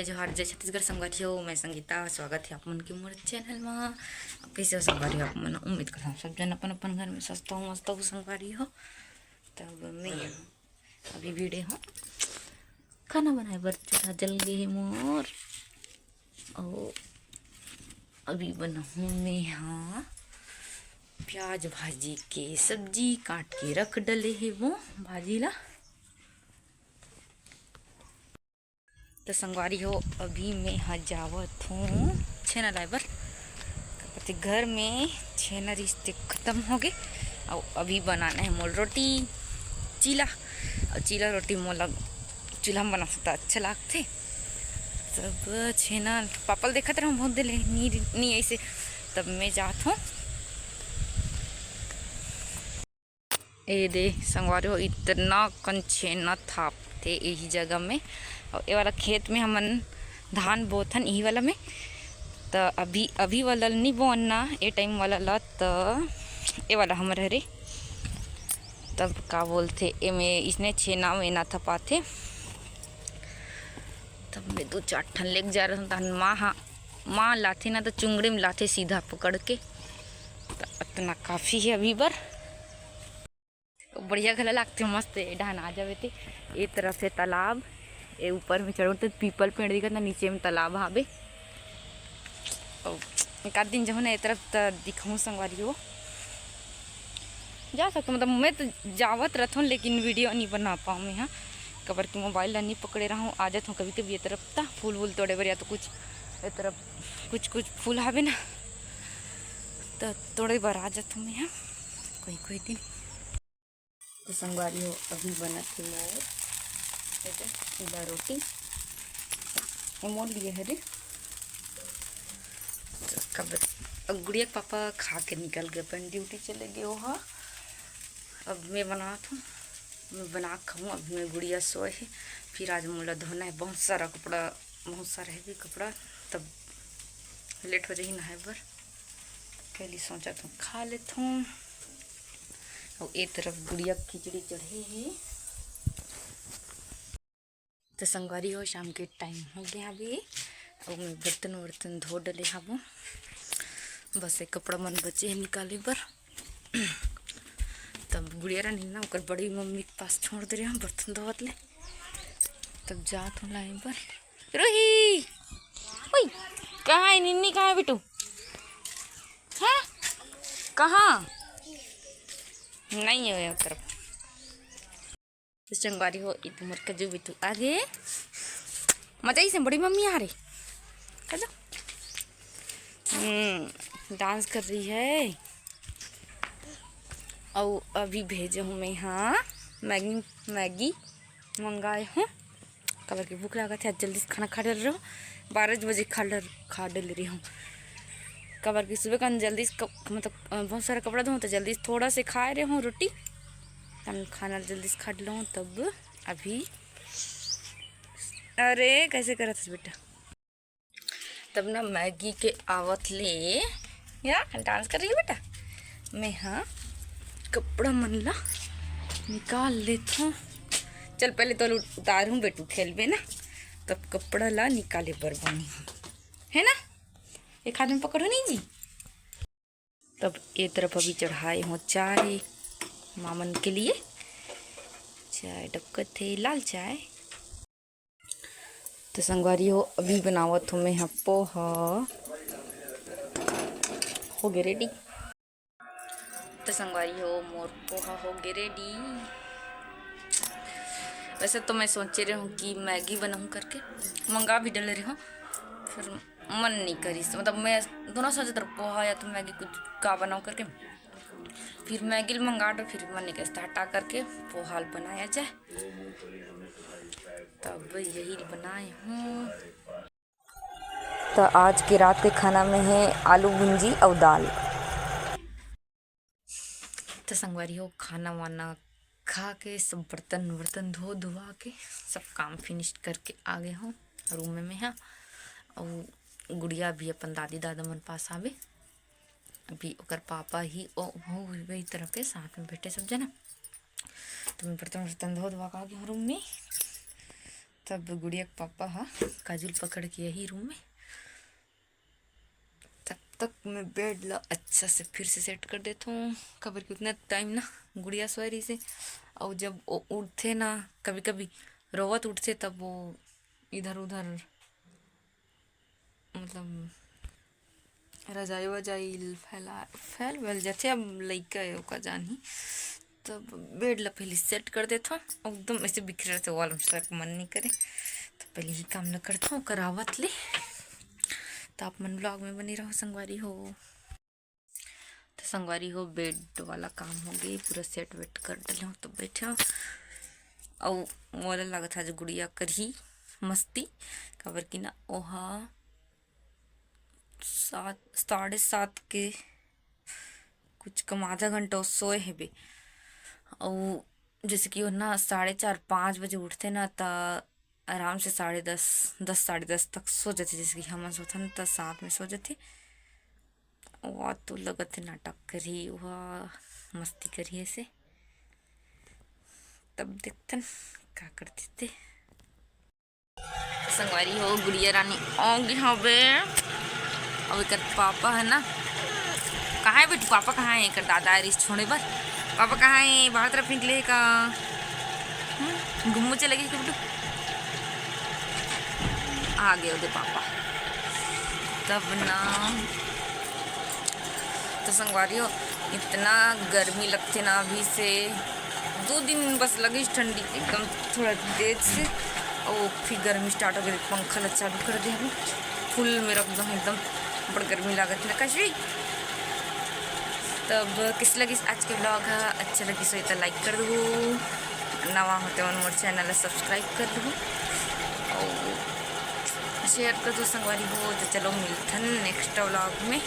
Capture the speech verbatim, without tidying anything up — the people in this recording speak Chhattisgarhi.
जोहार, जय छत्तीसगढ़ संगवारी हो, मैं संगीता, स्वागत है आप मन के मोर चैनल मा। अब कैसे हो संगवारी हो आप मन? उम्मीद करता हूँ सब जन अपन अपन घर में स्वस्थ हो, मस्त हो संगवारी हो। तब मैं अभी भिड़े हूँ खाना बनाए बर, चूल्हा जल गए है मोर। और अभी बनाहूँ मैं यहाँ प्याज भाजी के सब्जी, काट के रख डले है वो भाजी ला। तो संगवारी हो, अभी मैं ह जावत हूँ छेना लाए बर। कथे घर में छेना रिश्ते खत्म हो गए। और अभी बनाना है मोल रोटी, चीला। और चीला रोटी मोला चूल्हा में बना सकता अच्छा लागथे। तब छेना पापा ल देखत रहूँ बहुत दिन ले, नी, नी ऐसे। तब मैं जात हूँ। ए दे संगवारी हो, इतना कन छेना थापथे यही जगह में। और ये वाला खेत में हमन धान बोथन, यही वाला में। त अभी, अभी वाला नहीं बोना, ए टाइम वाला ला, त ए वाला हमर हरे। तब का बोलथे, एमे इसने छेना वेना थपाथे। तब मैं दो चार ठन लेके जा रहूँ, तहन माँ हा, माँ लाथे ना, तो चुंगड़ी में लाथे सीधा पकड़ के। त अतना काफी है अभी बर। बढ़िया घला लागथे, मस्त ए डहन आ जावे ते। ए तरफ से तालाब, ए ऊपर में चढ़ो तो पीपल पेड़ दिखत ना, नीचे में तालाब हावे। अउ एक आध दिन जहूँ ना ए तरफ त दिखहूँ संगवारी हो। जा सकते, मतलब मैं तो जावत रहथों लेकिन वीडियो नहीं बना पाऊँ मैं, हाँ, कबर के मोबाइल ला नहीं पकड़े रहूँ। आ जाथों कभी कभी ए तरफ त फूल वूल तोड़े बर, या तो कुछ ए तरफ कुछ कुछ फूल हावे ना, त तोड़े बर आ जाथों मैं, हाँ, कोई कोई दिन। तो संगवारी हो, अभी बनत हे मोर एदे चीला रोटी। ये मोर लिए हरे। कब अब गुड़िया के पापा खा के निकल गए, अपन ड्यूटी चले गए हो। हाँ, अब मैं बनात हूँ, मैं बना के खाऊँ। अब मैं गुड़िया सोए है, फिर आज मोला धोना है बहुत सारा कपड़ा, बहुत सारा है भी कपड़ा, तब लेट हो जाही नहाए बर। पहली सोचा तो खा लेत हूँ। अउ ए तरफ गुड़िया के खिचड़ी चढ़े हे। तो संगवारी हो, शाम के टाइम हो गया अभी। अउ मैं बर्तन वर्तन धो डले हाबो, बस एक कपड़ा मन बचे है निकाले बर। तब गुड़िया रानी ना ओकर बड़ी मम्मी के पास छोड़ दे रहे हम बर्तन धोवत ले। तब जात हूँ लाए बर। रूही, ओए, कहाँ है निन्नी, कहाँ है बेटू? हाँ, कहाँ? नहीं है उधर। तो संगवारी हो, इत मोर कजू बिट्टू आगे। मजा ही से बड़ी मम्मी आ रही। कजू। हम्म, डांस कर रही है। और अभी भेजे हूँ मैं, हाँ, मैगी, मैगी मंगाए हूँ। काबर के भूख लागत है, आज जल्दी से खाना खा डल रहे हो, बारह बजे खा डल, खा डल रही हूँ। काबर के सुबह का जल्दी से कप-, मतलब, अ, बहुत सारा कपड़ा धोऊँ, तो जल्दी से थोड़ा से खाए रहे हूँ रोटी, तब खाना जल्दी से खा डलूँ। तब अभी, अरे, कैसे करत हस बेटा? तब ना मैगी के आवत ले, या डांस कर रही है बेटा, मैं, हाँ, कपड़ा मन ला निकाल लेत हूँ। चल, पहले तो उतारूँ बेटू, खेलबे ना, तब कपड़ा ला निकाले बर बनी हूँ, है ना? एक हाथ में पकड़ो नहीं जी। तब ये तरफ अभी चढ़ाए हो चाय मामन के लिए, चाय डबकत है, लाल चाय। तो संगवारी हो, अभी बनावत हो मैं ह पोहा। हो गए रेडी। तो संगवारी हो, मोर पोहा हो गए रेडी। वैसे तो मैं सोचे रहे हूँ कि मैगी बनाऊँ करके, मंगा भी डले रहे हूँ, फिर मन नहीं करिस। मतलब मैं दोनों सोचत रहे पोहा या तो मैगी कुछ का बनाऊँ करके, फिर मैगी ल मंगा डो, फिर मन नहीं करिस, तो हटा करके पोहा ल बनाया जाए। तब यही बनाए हूँ। तो आज के रात के खाना में है आलू भुंजी और दाल। तो संगवारी हो, खाना वाना खा के, सब बर्तन वर्तन धो धुआ के, सब काम फिनिश करके आ गए हो रूम में, हाँ। और गुड़िया भी अपन दादी दादा मन पास आवे, अभी ओकर पापा ही ओ, हो वही तरफ के साथ में बैठे सब जना। तो मैं बर्तन वर्तन धो धुआ के आ गए हो रूम में। तब गुड़िया के पापा हा काजू ल पकड़ के यही रूम में। तब तक मैं बेड ला अच्छा से फिर से सेट कर देता हूँ, काबर कि उतना टाइम ना गुड़िया सोए रही से। और जब वो उठथे ना, कभी कभी रोवत उठथे, तब वो इधर उधर मतलब रजाई वजाई फैला फैल वैल जाथे। अब लइका है, ओका जान ही। तब बेड ला पहले सेट कर देथों, एकदम ऐसे बिखरे रहते, वॉल में सोए के मन नहीं करे। तो पहले ही काम ला करथों ओकर आवत ले। तो आप मन ब्लॉग में बने रहो संगवारी हो। तो संगवारी हो, बेड वाला काम हो गए, पूरा सेट वेट कर डले हो। तो बैठे हो, अउ मोला लगत है जो गुड़िया करही मस्ती, काबर कि ना ओहा सात, साढ़े सात के कुछ कम आधा घंटा वो सोए हेबे। अउ जैसे कि वो ना साढ़े चार पाँच बजे उठथे ना, त आराम से साढ़े दस, दस साढ़े दस तक सो जाथे। जैसे कि हमन सोथन त साथ में सो जाथे। वो तो लगत है नाटक करही, वो मस्ती करही ऐसे। तब देखथन का करथे ते। संगवारी हो, गुड़िया रानी आ गे हवे। अब एकर पापा है ना, कहाँ है बेटू? पापा कहाँ है? एकर दादा आ रिस छोड़े बर। पापा कहाँ है? बाहर तरफ निकले है का? हम्म, घूमो चले गए बेटू। आ गए ओदे पापा। तब ना तो संगवारी हो, इतना गर्मी लगथे ना अभी से, दो दिन बस लगिस ठंडी एकदम थोड़ा तेज से, और फिर गर्मी स्टार्ट हो गई। पंखा ला चालू कर दे हमें, फुल में रख दो एकदम, बड़ गर्मी लागत है ना कशवी। तब किस लगिस आज के ब्लॉग है, अच्छा लगिस होही तो लाइक कर दो, नवा होते मन मोर चैनल ला सब्सक्राइब कर दो और शेयर कर दो संगवारी हो। तो चलो मिलथन नेक्स्ट ब्लॉग में।